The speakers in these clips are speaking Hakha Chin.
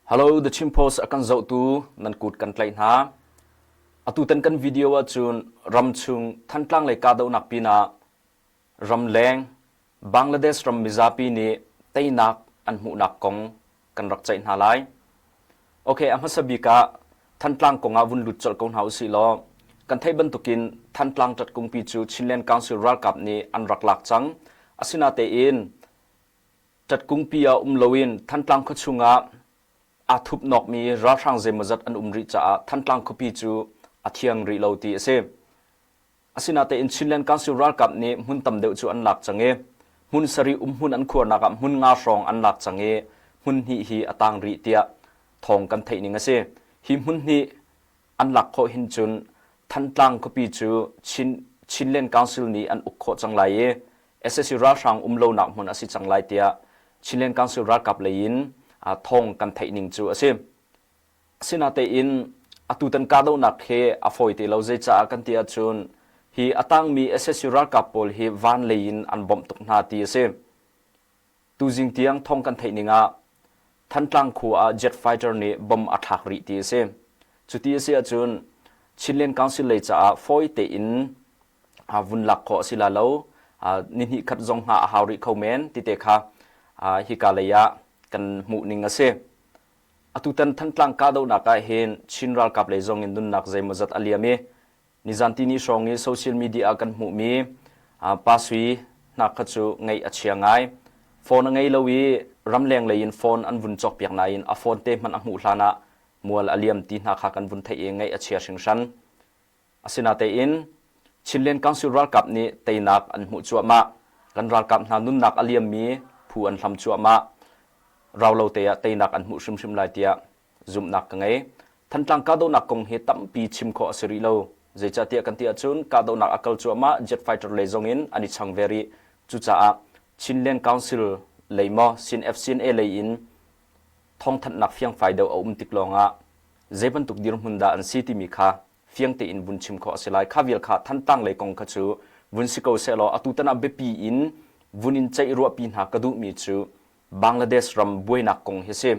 Hello, The Chin Post a kan zohtu nan kut kan tlaih hna. Atutan kan video ahcun ramchung Thantlang lei kahdohnak pinah ramleng Bangladesh ram mizapi nih teinak an hmuhnak kong kan rak ceih hna lai. Okay, a hmasa bik ah Thantlang kong ah vun lut colh ko hna usih law kan theih bantukin Thantlang ṭatkungpi cu Chinland Council ralkap nih an rak lak cang. Asinatein Ṭatkungpi ah um loin Thantlang khuachung ah aa thupnawkmi ralhrang zeimawzat an um rih caah Thantlang khuapi cu a thiang rih lo ti a si. Asinatein Chinland Council ralkap nih hmun tam deuh cu an lak cang i hmun sarih umhmun an khuarnak ah hmun nga hrawng an lak cang i hmun hnih hi a tang rih tiah thawng kan theih ning a si. Hi hmun hnih an lak khawh hin cun Thantlang khuapi cu Chin, Chinland Council nih an uk khawh cang lai i SSC ralhrang um lonak hmun a si cang lai tiah Chinland Council ralkap lei in thawng kan theih ning cu a si. Asinatein atutan kahdohnak hi a fawi te lo zeicaah kan ti ahcun hi a tangmi SSC ralkap pawl hi van lei in an bawmh tuk hna ti a si. Tuzing tiang thawng kan theih ning ah Thantlang khua ah jet fighter nih bomb a thlak rih ti a si. Cuti a si ahcun Chinland Council lei caah fawi tein vun lak khawh a si la lo. Nihnih khat zong hngah a hau rih kho men ti te kha hika lei ah kan hmuh ning a si. Atutan Thantlang kahdohnak ah hin Chin ralkap lei zong in nunnak zeimawzat a liam i Nizan tini hrawng i social media ah kan hmuhmi Pa Sui hna kha cu ngaih a chia ngai. Phone a ngei lo i ramleng lei in phone an vun cawkpiak nain a phone te hmanh a hmuh hlan ah mual a liam ti hna kha kan vun theih i ngaih a chia hringhran. Asinatein Chinland Council ralkap nih teinak an hmuh cuahmah. Kan ralkap hna nunnak a liammi phu an hlam cuahmah. Rau lo te ah teinak an hmuh hrimhrim lai tiah zumhnak ka ngei. Thantlang kahdohnak kong hi tampi chim khawh a si rih lo. Zeicahtiah kan ti ahcun kahdohnak a kal cuahmah jet fighter lei zong in an i chang ve rih. Cucaah Chinland Council lei maw Sin FCNA lei in thawngthanhnak fiangfai deuh a um tik lawngah zei bantuk dirhmun dah an si timi kha fiang tein vun chim khawh a si lai. Kha vial kha Thantlang lei kong kha cu vun si ko sehlaw atutan ah biapi in vun in ceih ruahpi hna ka duhmi cu Bangladesh ram buainak kong hi si.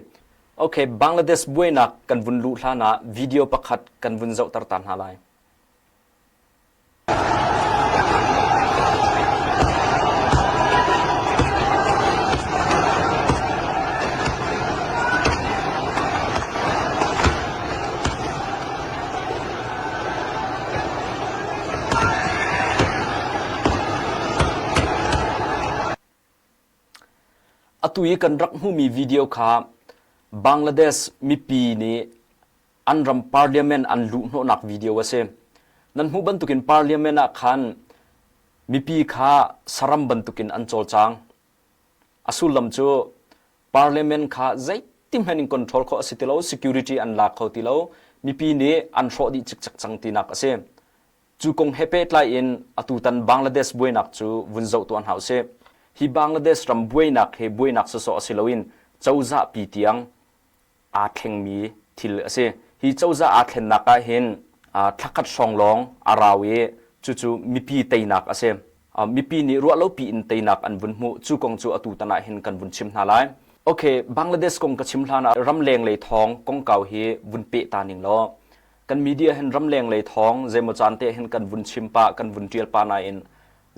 Okay, Bangladesh buainak kan vun luh hlan ah video pakhat kan vun zohter ta hna lai. Atu i kan rak hmuhmi video kha Bangladesh mipi nih an ram parliament an luhhnawhnak video a si. Nan hmuh bantukin parliament ah khan mipi kha saram bantukin an cawlcang. A sullam cu parliament kha zeitihmanh in control khawh a si ti lo, security an lak kho ti lo, mipi nih an hrawh dih cikcek cang tinak a si. Cu kong he pehtlai in atutan Bangladesh buainak cu vun zoh tuah hna usih. Hi Bangladesh ram buainak hi buainak sawsawh a si loin cozah pi tiang aa thlengmi thil a si. Hi cozah aa thlennak ah hin thlakhat hrawng lawng a rau i cucu mipi teinak a si. Mipi nih ruahlopi in teinak an vun hmuh. Cu kong cu atutan ah hin kan vun chim hna lai. Okay, Bangladesh kong ka chim hlan ah ramleng lei thawng kongkau hi vun peh ta ning law kan media hin ramleng lei thawng zeimaw caan te hin kan vun chim pah kan vun tial pa nain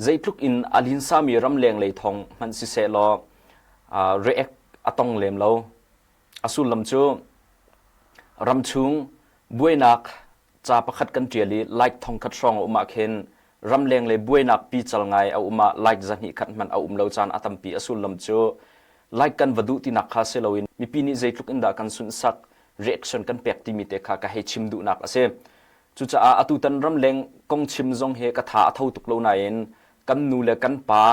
zeitluk in a linsami ramleng lei thawng hmanh siseh law react a tong lem lo a sullam cu ramchung buainak ca pakhat kan tial i like thongkhat hrawng a um ah khin ramleng lei buainak pical ngai a um ah like zahnih khat hmanh a um lo caan a tampi a sullam cu like kan va duh tinak kha si loin mipi nih zeitluk in dah kan sunhsak reaction kan pek timi te kha ka hei chim duhnak a si. Cucaah atutan ramleng kong chim zong hi ka tha a tho tuk lo nain kan nu le kan pa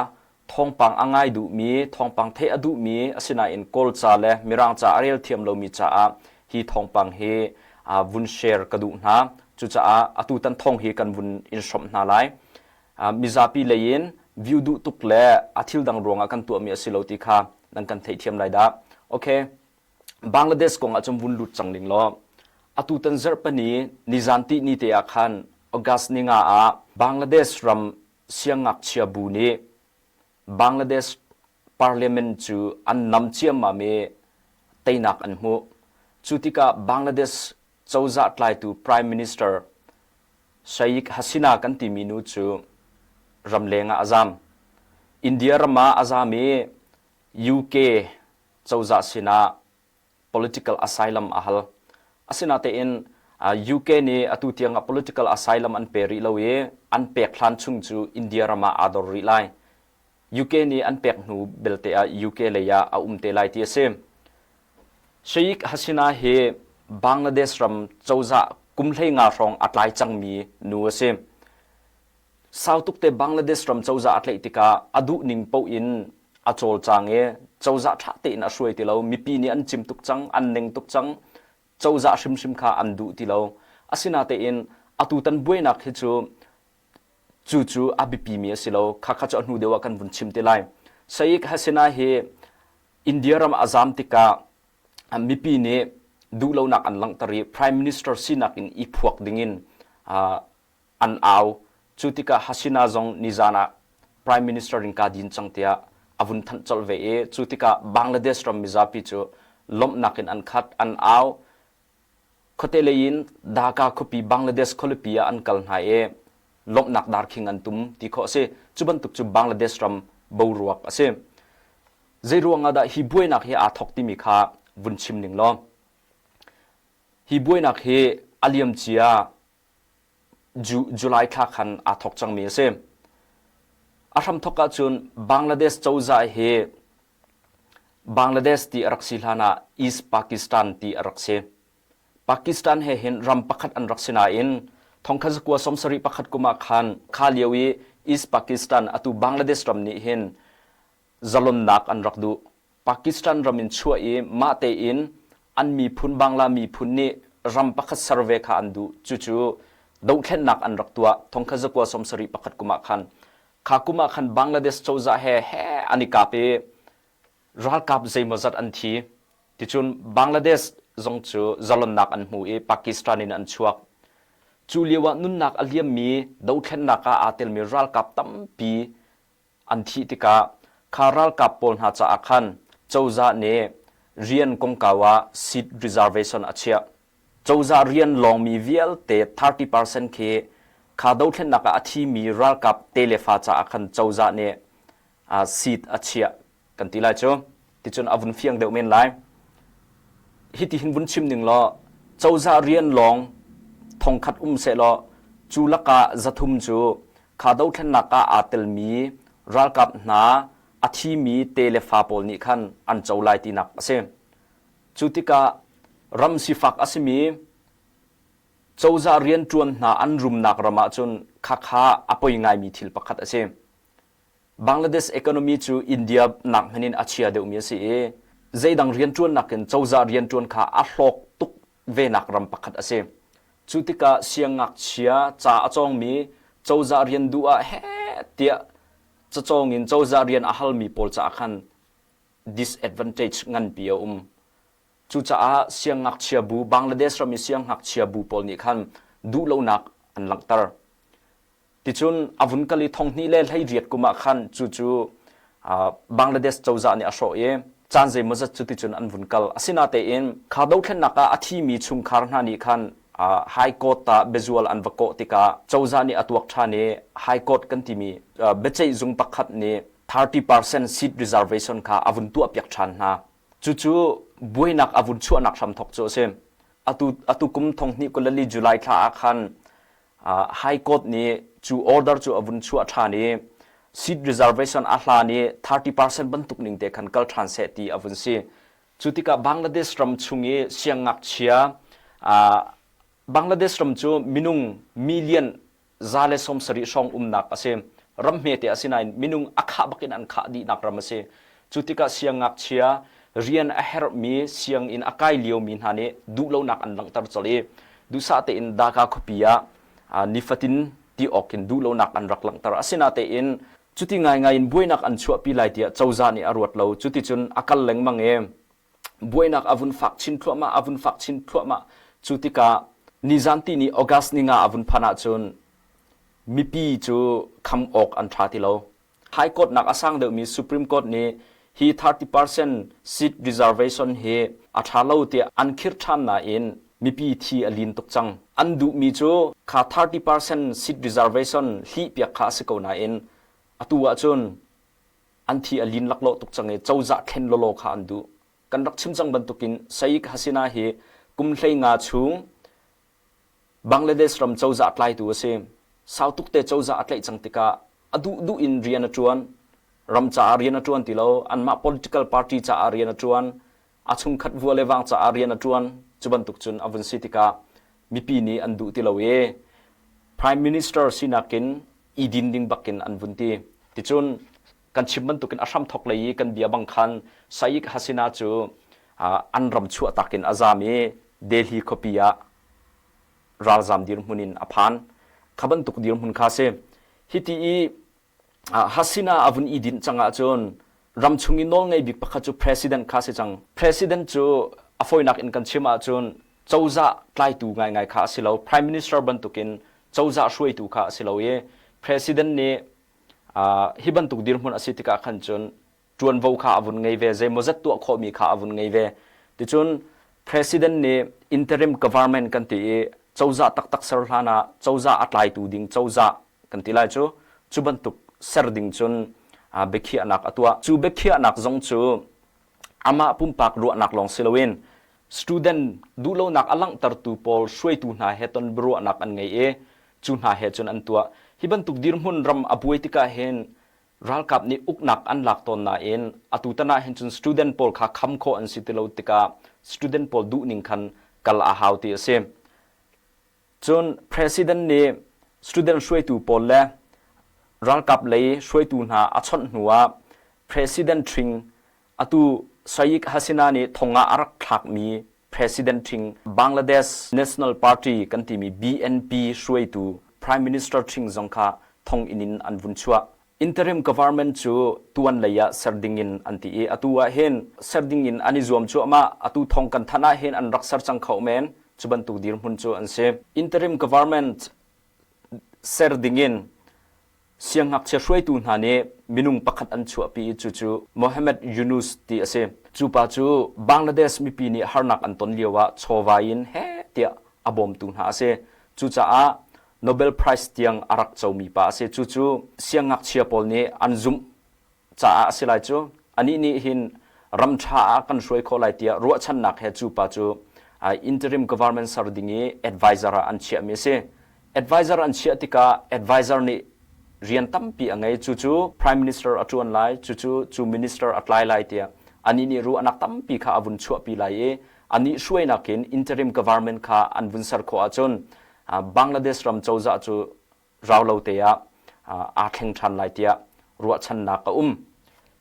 thawngpang a ngai duhmi, thawngpang theih a duhmi asinain Kawlca le Mirang ca a rel thiam lomi caah hi thawngpang hi vun share ka duh hna. Cucaah atutan thawng hi kan vun in hrawmh hna lai. Mizapi lei in view duh tuk le a thil dang ruangah kan tuahmi a si lo ti kha nan kan theihthiam lai dah. Okay. Bangladesh kong ahcun vun lut cang ning law atutan zarhpani nizan ti ni te ah khan August ni nga ah Bangladesh ram siangngakchia bu nih Bangladesh parliament cu an nam ciammam i teinak an hmuh. Cu tikah Bangladesh cozah tlaitu Prime Minister Sheikh Hasina kan timi nu cu ramleng ah a zam. India ram ah a zam i UK cozah sinah political asylum a hal. Asinatein UK nih atu tiangah political asylum an pe rih lo i an pek hlan chung cu India ram ah aa dor rih lai. UK nih an pek hnu belte ah UK lei ah a um te lai ti a si. Sheikh Hasina hi Bangladesh ram cozah kum 15 hrawng a tlai cangmi nu a si. Sau tuk te Bangladesh ram cozah a tlaih tikah a duh ning paoh in a cawlcang i cozah ṭha tein a hruai ti lo. Mipi nih an cim tuk cang, an neng tuk cang. Cozah hrimhrim kha an duh ti lo. Asinatein atutan buainak hi cu cucu a biapimi a si lo. Khakha cu a hnu deuh ah kan vun chim te lai. Sheikh Hasina hi India ram a zam tikah mipi nih duhlonak an langhter i Prime Minister sinak in i phuak dingin an au. Cu tikah Hasina zong nizan ah Prime Minister in kaa din cang tiah a vun thanh colh ve i cu tikah Bangladesh ram mizapi cu lawmhnak in an khat, an au. Khuate lei in Dhaka khuapi Bangladesh khualipi ah an kal hna i lawmhnak darkhing an tum ti khawh a si. Cu bantuk cu Bangladesh ram boruak a si. Zei ruang ah dah hi buainak hi aa thawk timi kha vun chim ning law. Hi buainak hi a liamcia July thla khan aa thawk cangmi a si. A hramthawk ahcun Bangladesh cozah hi Bangladesh ti a rak si hlan ah East Pakistan ti a rak si. Pakistan he hin ram pakhat an rak si nain thongkhat zakua sawmsarih pakhat kum ah khan kha lio i East Pakistan atu Bangladesh ram nih hin zalonnak an rak duh. Pakistan ram in chuah i mah tein an miphun Bangla miphun nih ram pakhat ser ve kha an duh. Cucu dohthlennak an rak tuah thongkhat zakua 71 pakhat kum ah khan. Kha kum ah khan Bangladesh cozah he he an i kap i ralkap zeimawzat an thi. Ticun Bangladesh zong cu zalonnak an hmu i Pakistan in an chuak. Cu lio ah nunnak a liammi dohthlennak ah aa telmi ralkap tampi an thih tikah kha ralkap pawl hna caah khan cozah nih rian kongkau ah seat reservation a chiah. Cozah rian lawngmi vialte 30% khi kha dothlennak ah a thimi ralkap te le fa caah khan cozah nih seat a chiah kan ti lai cu. Ticun a vun fiang deuh men lai. Hiti hin vun chim ning law cozah rian lawng thongkhat um seh law cu lakah 300 cu kha dothlennak ah aa telmi ralkap hna a thimi te le fa pawl nih khan an co lai tinak a si. Cu tikah ram sifak a simi cozah rianṭuan hna an rumnak ram ahcun khakha a poi ngaimi thil pakhat a si. Bangladesh economy cu India nak hmanh in a chia deuhmi a si i zeidang rianṭuannak in cozah rianṭuan kha a hlawk tuk venak ram pakhat a si. Cu tikah siangngakchia ca a cawngmi cozah rian duh ah heh tiah cacawng in cozah rian a halmi pawl caah khan disadvantage nganpi a um. Cucaah siangngakchia bu Bangladesh ram i siangngakchia bu pawl nih khan duhlonak an langhter. Ticun a vun kal i 2018 kum ah khan cucu Bangladesh cozah nih a hrawh i caan zeimawzat cu ticun an vun kal. Asinatein kha dothlennak ah a thimi chungkhar hna nih khan High Court ah biazual an va kawh tikah cozah nih a tuak ṭhan i High Court kan timi biaceih zung pakhat nih 30% seat reservation kha a vun tuahpiak ṭhan hna. Cucu buainak a vun chuahnak hramthawk cu a si. Atu, atu kum 2024 July thla ah khan High Court nih cu order cu a vun chuah ṭhan i seat reservation a hlan i 30% bantuk ning te khan kal ṭhan seh ti a vun si. Cu tikah Bangladesh ram chung i siangngakchia Bangladesh ram cu minung million 170 hrawng umnak a si. Ram hmete a si nain minung a khah bakin an khah dihnak ram a si. Cu tikah siangngakchia rian a herhmi sianginn a kai liomi hna nih duhlonak an langhter colh i duhsah tein Dhaka khuapi ah nifatin ti awk in duhlonak an rak langhter. Asinatein cuti ngaingai in buainak an chuahpi lai tiah cozah nih a ruat lo. Cuticun a kal lengmang i buainak a vun fak chin thluahmah, a vun fak chin thluahmah. Cu tikah nizan ti ni August ni nga a vun phan ahcun mipi cu kham awk an ṭha ti lo. High Court nak a sang deuhmi Supreme Court nih Hi 30% seat reservation hi a ṭha lo tiah an khirh ṭhan nain mipi thi a lin tuk cang. An duhmi cu kha 30% seat reservation hlihpiak kha a si ko nain atu ahcun an thi a lin laklawh tuk cang i cozah thlen lawlaw kha an duh. Kan rak chim cang bantukin Sheikh Hasina hi kum 15 chung Bangladesh ram cozah tlaitu a si. Sau tuk te cozah a tlaih cang tikah a duhduh in rian a ṭuan. Ram caah rian a ṭuan ti lo. Anmah political party caah rian a ṭuan. A chungkhat vua le vang caah rian a ṭuan. Cu bantuk cun a vun si tikah mipi nih an duh ti lo i Prime Minister sinak in i din ding bakin an vun ti. Ticun kan chim bantukin a hramthok lei i kan bia bang khan Sheikh Hasina cu an ram chuahtak in a zam i Delhi khuapi ah ralzam dirhmun in a phan. Kha bantuk dirhmun kha si. Hiti i Hasina a vun i dinh cang ahcun ram chung i nawlngei bik pakhat cu president kha si cang. President cu a fawinak in kan chim ahcun cozah tlaitu ngaingai kha a si lo. Prime Minister bantukin cozah hruaitu kha a si lo i president nih hi bantuk dirhmun a si tikah khan cun ṭuanvo kha a vun ngei ve, zeimawzat tuah khawhmi kha a vun ngei ve. Ticun president nih interim government kan ti i cozah taktak ser hlan ah cozah a tlaitu ding cozah kan ti lai cu, cu bantuk ser ding cun biakhiahnak a tuah. Cu biakhiahnak zong cu amah pumpak ruahnak lawng si loin student duhlonak a langhtertu pawl hruaitu hna he ton biaruahnak an ngei i cu hna he cun an tuah. Hi bantuk dirhmun ram a buai tikah hin ralkap nih uknak an lak tawn nain atutan ah hin cun student pawl kha kham khawh an si ti lo tikah student pawl duhning khan kal a hau ti a si. Cun president nih student hruaitu pawl le ralkap lei hruaitu hna a chawnh hnu ah president ṭhing atu Sheikh Hasina nih thong ah a rak thlakmi president ṭhing Bangladesh National Party kan timi BNP hruaitu prime minister ṭhing zong kha thonginn in an vun chuah. Interim government cu tuan lei ah ser ding in an ti i atu ah hin ser ding in an i zuam cuahmah. Atu thong kan thanh ah hin an rak ser cang kho men. Cu bantuk dirhmun cu an si. Interim government ser ding in siangngakchia hruaitu hna nih minung pakhat an chuahpi i cucu Mohammed Yunus ti a si. Cu pa cu Bangladesh mipi nih harnak an ton lio ah chawva in heh tiah a bawmtu hna a si. Cucaah Nobel Prize tiang a rak comi pa a si. Cucu siangngakchia pawl nih an zumh caah a si lai cu. Anih nih hin ram ṭha ah kan hruai khawh lai tiah ruahchannak he cu pa cu interim government ser ding i advisor ah an chiahmi a si. Advisor an chiah tikah advisor nih rian tampi a ngei. Cucu prime minister a ṭuan lai, cucu cu minister a tlai lai tiah anih nih ruahnak tampi kha a vun chuahpi lai i anih hruainak in interim government kha an vun ser khawh ahcun Bangladesh ram cozah cu rau lo te ah aa thleng ṭhan lai tiah ruahchannak a um.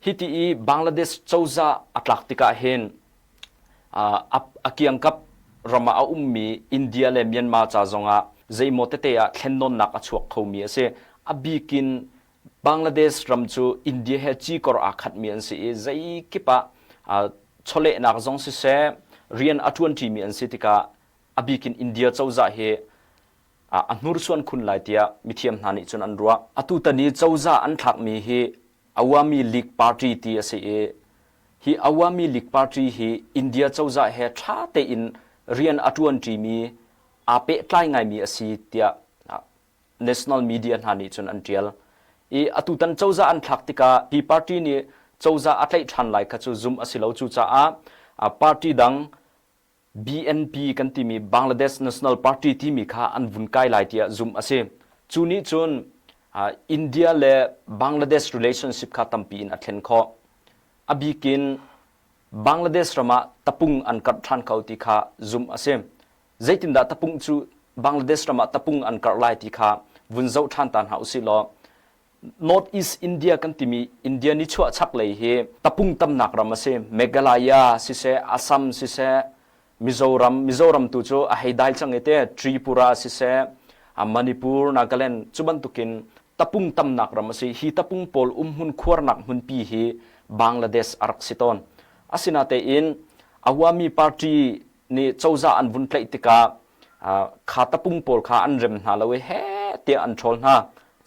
Hiti i Bangladesh cozah a tlak tikah hin a kiangkap ram ah a ummi India le Myanmar ca zongah zeimaw tete ah thlennawnnak a chuak khomi a si. A bik in Bangladesh ram cu India he cikor aa khatmi an si i zeikip ah chawlehnak zong siseh rian a ṭuanṭimi an si tikah a bik in India cozah hi a hnursuan khun lai tiah mithiam hna nih cun an ruah. Atutan i cozah an thlakmi hi Awami League Party ti a si i hi Awami League Party hi India cozah he ṭha tein rian a ṭuanṭimi aa pehtlai ngaimi a si tiah national media hna nih cun an ṭial. I atutan cozah an thlak tikah hi party nih cozah a tlaih ṭhan lai kha cu zumh a si lo. Cucaah party dang BNP kan timi Bangladesh National Party timi kha an vun kai lai tiah zumh a si. Cu nih cun India le Bangladesh relationship kha tampi in a thlen khawh. A bikin Bangladesh ram ah tapung an karh ṭhan kho ti kha zumh a si. Zeitindah tapung cu Bangladesh ram ah tapung an karh lai ti kha vun zoh ṭhan ta hna usih law North East India kan timi India nichuah chaklei hi tapung tamnak ram a si. Meghalaya siseh, Assam siseh, Mizoram, Mizoram tu cu a hei dai cang i te Tripura siseh, Manipur, Nagaland cu bantukin tapung tamnak ram a si. Hi tapung pawl umhmun khuarnak hmunpi hi Bangladesh a rak si tawn. Asinatein Awami Party nih cozah an vun tlaih tikah kha tapung pawl kha an rem hna lo i heh tiah an ṭhawl hna.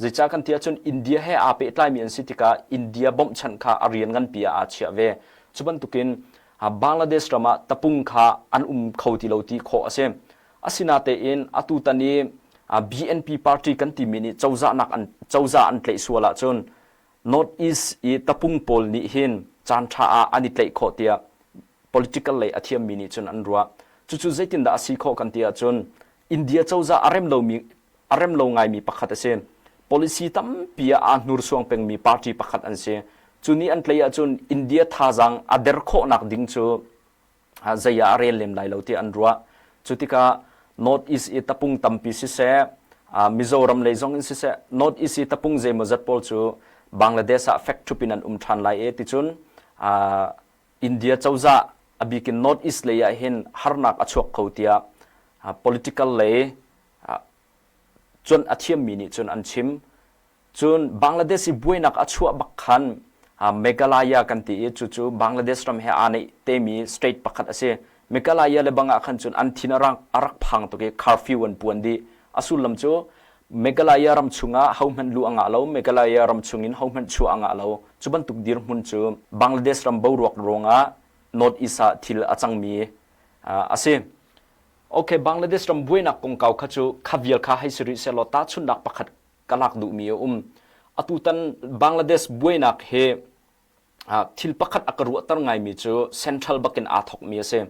Zeicah kan ti ahcun India he aa pehtlaimi an si tikah India bawmhchanh kha a rian nganpi ah aa chiah ve. Cu bantukin Bangladesh ram ah tapung kha an um kho ti lo ti khawh a si. Asinatein atutan i BNP party kan timi nih cozahnak an cozah an tlaih sual ahcun North East i tapung pawl nih hin caan ṭha ah an i tlaih khawh tiah political lei a thiammi nih cun an ruah. Cucu zeitindah a si khawh kan ti ahcun India cozah a rem lomi a rem lo ngaimi pakhat a si. Policy tampi ah aa hnursuang pengmi party pakhat an si. Cu nih an tlaih ahcun India thazaang a der khawhnak ding cu zei ah a rel lem lai lo tiah an ruah. Cu tikah North East i tapung tampi siseh, Mizoram lei zong in siseh, North East i tapung zeimawzat pawl cu Bangladesh ah fek ṭhup in an um ṭhan lai e ticun India cozah a bik in North East lei ah hin harnak a chuak kho tiah political lei cuanh a thiammi nih cun an chim. Cun Bangladesh i buainak a chuah bak khan Meghalaya kan ti i cucu Bangladesh ram he aa neih temi state pakhat a si. Meghalaya le bang ah khan cun an thin a rak phang tuk i curfew an puan dih. A sullam cu Meghalaya ram chungah hohmanh luh a ngah lo, Meghalaya ram chungin hohmanh chuah a ngah lo. Cu bantuk dirhmun cu Bangladesh ram boruak ruangah North East ah thil a cangmi a si. Okay, Bangladesh ram buainak kongkau kha cu kha vial kha hei si rih sehlaw tahchunhnak pakhat ka lak duhmi a um. Atutan Bangladesh buainak hi thil pakhat a ka ruahter ngaimi cu central bakin aa thawkmi a si.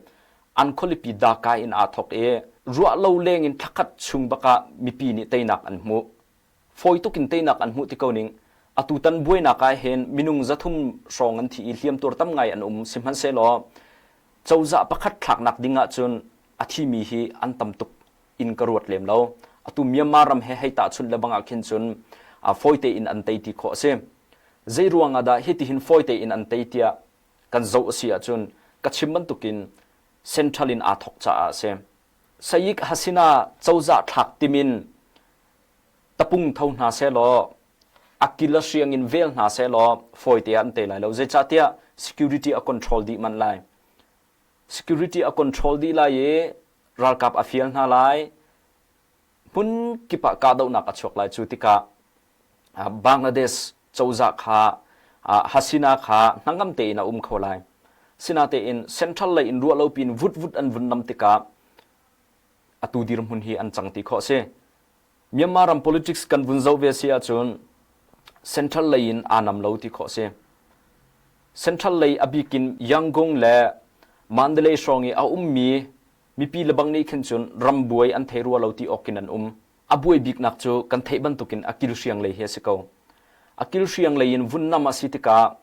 An khualipi Dhaka in aa thawk i ruah lo leng in thlakhat chung bakah mipi nih teinak an hmuh. Fawi tuk in teinak an hmuh ti ko ning. Atutan buainak ah hin minung 300 hrawng an thi i hliamtuar tam ngai an um. Sihmanhsehlaw cozah pakhat thlaknak ding ahcun a thimi hi an tam tuk in ka ruat lem lo. Atu Myanmar ram he hei tahchunh le bang ah khin cun fawi tein an tei ti khawh a si. Zei ruang ah dah hitihin fawi tein an tei tiah kan zoh a si ahcun ka chim bantukin central in aa thawk caah a si. Sayik Hasina cozah thlak timin tapung tho hna sehlaw a kil a hriang in vel hna sehlaw fawi te ah an tei lai lo. Zeicahtiah security a control dih manh lai. Security a control dih lai i ralkap a fial hna lai. Hmun kip ah kahdohnak a chuak lai. Cu tikah Bangladesh cozah kha Hasina kha hnangam tein a um kho lai. Sinatein central lei in ruah lo piin vut vut an vun nam tikah atu dirhmun hi an cang ti khawh a si. Myanmar ram politics kan vun zoh ve si ahcun central lei in aa nam lo ti khawh a si. Central lei a bikin Yangon le Mandalay hrawng i a ummi mipi lebang nih khin cun ram buai an thei rua lo ti awk in an um. A buai biknak cu kan theih bantukin a kilhriang lei hi a si ko. A kilhriang lei in vun nam a si tikah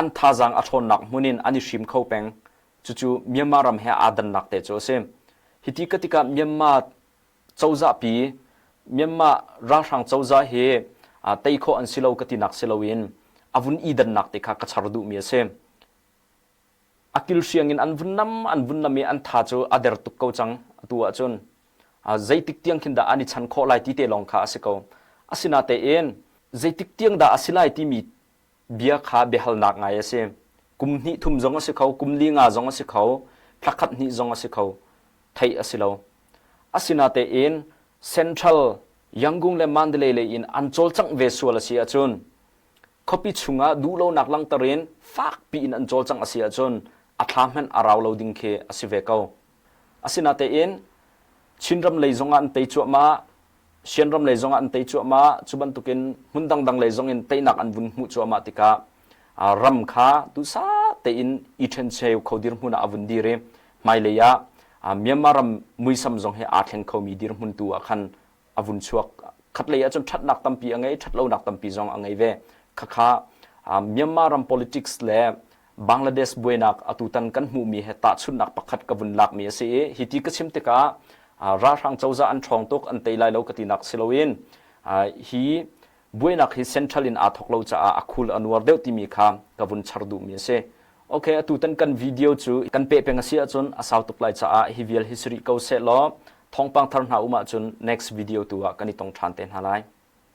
an thazaang a ṭhawnnak hmun in an i hrim kho peng. Cucu Myanmar ram he aa dannak te cu a si. Hiti ka tikah Myanmar cozah pi, Myanmar ralhrang cozah hi tei khawh an si lo ka tinak si loin a vun i dannak te kha ka char duhmi a si. A kilhriang in an vun nam, an vun nam i an tha cu a der tuk ko cang atu ahcun. Zeitik tiang khin dah an i chan khawh lai ti te lawng kha a si ko. Asinatein zeitik tiang dah a si lai timi bia kha biahalnak ngai a si. Kum hnih thum zong a si kho, kum li nga zong a si kho, thla khat hnih zong a si kho. Theih a si lo. Asinatein Central Yangon le Mandalay lei in an cawlcangh ve sual a si ahcun khuapi chungah duhlonak langhter in fakpi in an cawlcangh a si ahcun a thla hmanh a rau lo ding khi a si ve ko. Asinatein Chinram lei zongah an tei cuahmah, Sianram lei zongah an tei cuahmah, cu bantukin hmun dangdang lei zongin teinak an vun hmuh cuahmah tikah ram kha duhsah tein i ṭhencheu kho dirhmun ah a vun dir i hmailei ah Myanmar ram muisam zong hi aa thleng khomi dirhmun tu ah khan a vun chuak. Khatlei ahcun ṭhatnak tampi a ngei, ṭhatlonak tampi zong a ngei ve. Khakha Myanmar ram politics le Bangladesh buainak atutan kan hmuhmi he tahchunhnak pakhat ka vun lakmi a si i hi ti ka chim tikah ralhrang cozah an ṭhawng tuk an tei lai lo ka tinak si loin hi buainak hi central in aa thawk lo caah a khul a nuar deuh timi kha ka vun char duhmi a si. Okay, atutan kan video cu kan peh peng a si ahcun a sau tuk lai caah hi vial hi si rih ko seh law thawngpang thar hna um ahcun next video tu ah kan i tong ṭhan te hna lai.